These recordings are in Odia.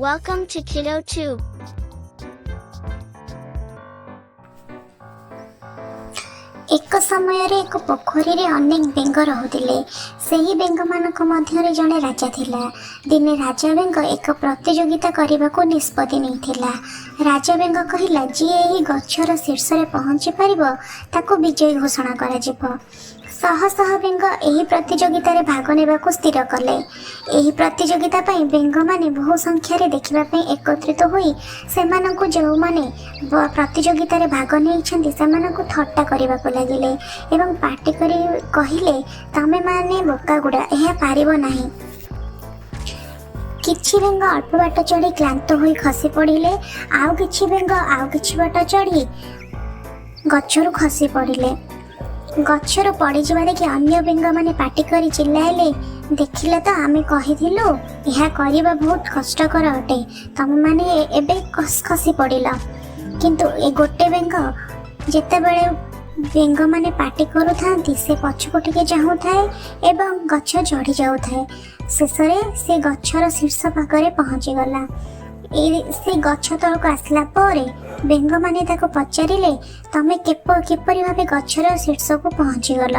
Welcome to Kiddo Tube. ଏକ ସମୟରେ ଏକ ପୋଖରୀରେ ଅନେକ ବେଙ୍ଗ ରହୁଥିଲେ। ସେହି ବେଙ୍ଗମାନଙ୍କ ମଧ୍ୟରେ ଜଣେ ରାଜା ଥିଲା। ଦିନେ ରାଜା ବେଙ୍ଗ ଏକ ପ୍ରତିଯୋଗିତା କରିବାକୁ ନିଷ୍ପତ୍ତି ନେଇଥିଲା। ରାଜା ବେଙ୍ଗ କହିଲା, ଯିଏ ଏହି ଗଛର ଶୀର୍ଷରେ ପହଞ୍ଚି ପାରିବ, ତାକୁ ବିଜୟୀ ଘୋଷଣା କରାଯିବ। ଶହ ଶହ ବେଙ୍ଗ ଏହି ପ୍ରତିଯୋଗିତାରେ ଭାଗ ନେବାକୁ ସ୍ଥିର କଲେ। ଏହି ପ୍ରତିଯୋଗିତା ପାଇଁ ବେଙ୍ଗମାନେ ବହୁ ସଂଖ୍ୟାରେ ଦେଖିବା ପାଇଁ ଏକତ୍ରିତ ହୋଇ ସେମାନଙ୍କୁ, ଯେଉଁମାନେ ପ୍ରତିଯୋଗିତାରେ ଭାଗ ନେଇଛନ୍ତି, ସେମାନଙ୍କୁ ଥଟ୍ଟା କରିବାକୁ ଲାଗିଲେ ଏବଂ ପାଟି କରି କହିଲେ, "ତମେମାନେ ବୋକାଗୁଡ଼ା, ଏହା ପାରିବ ନାହିଁ।" କିଛି ବେଙ୍ଗ ଅଳ୍ପ ବାଟ ଚଢ଼ି କ୍ଳାନ୍ତ ହୋଇ ଖସି ପଡ଼ିଲେ। ଆଉ କିଛି ବେଙ୍ଗ ଆଉ କିଛି ବାଟ ଚଢ଼ି ଗଛରୁ ଖସି ପଡ଼ିଲେ। ଗଛରୁ ପଡ଼ିଯିବା ଦେଖି ଅନ୍ୟ ବେଙ୍ଗମାନେ ପାଟି କରି ଚିଲ୍ଲାଇଲେ, "ଦେଖିଲ ତ, ଆମେ କହିଥିଲୁ ଏହା କରିବା ବହୁତ କଷ୍ଟକର ଅଟେ। ତମେମାନେ ଏବେ ଖସି ପଡ଼ିଲ।" କିନ୍ତୁ ଏ ଗୋଟେ ବେଙ୍ଗ, ଯେତେବେଳେ ବେଙ୍ଗମାନେ ପାଟି କରୁଥାନ୍ତି, ସେ ପଛକୁ ଟିକେ ଚାହୁଁଥାଏ ଏବଂ ଗଛ ଚଢ଼ି ଯାଉଥାଏ। ଶେଷରେ ସେ ଗଛର ଶୀର୍ଷ ଭାଗରେ ପହଞ୍ଚିଗଲା। ଏଇ ସେ ଗଛ ତଳକୁ ଆସିଲା ପରେ ବେଙ୍ଗମାନେ ତାକୁ ପଚାରିଲେ, "ତମେ କିପରି ଭାବେ ଗଛର ଶୀର୍ଷକୁ ପହଞ୍ଚିଗଲ?"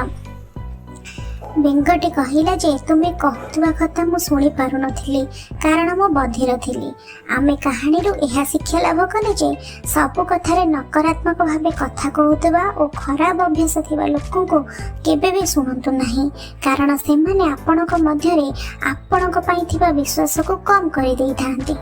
ବେଙ୍ଗଟି କହିଲା ଯେ, "ତୁମେ କହୁଥିବା କଥା ମୁଁ ଶୁଣି ପାରୁନଥିଲି, କାରଣ ମୁଁ ବଧିର ଥିଲି।" ଆମେ କାହାଣୀରୁ ଏହା ଶିକ୍ଷା ଲାଭ କଲେ ଯେ ସବୁ କଥାରେ ନକାରାତ୍ମକ ଭାବେ କଥା କହୁଥିବା ଓ ଖରାପ ଅଭ୍ୟାସ ଥିବା ଲୋକଙ୍କୁ କେବେ ବି ଶୁଣନ୍ତୁ ନାହିଁ, କାରଣ ସେମାନେ ଆପଣଙ୍କ ମଧ୍ୟରେ ଆପଣଙ୍କ ପାଇଁ ଥିବା ବିଶ୍ୱାସକୁ କମ୍ କରିଦେଇଥାନ୍ତି।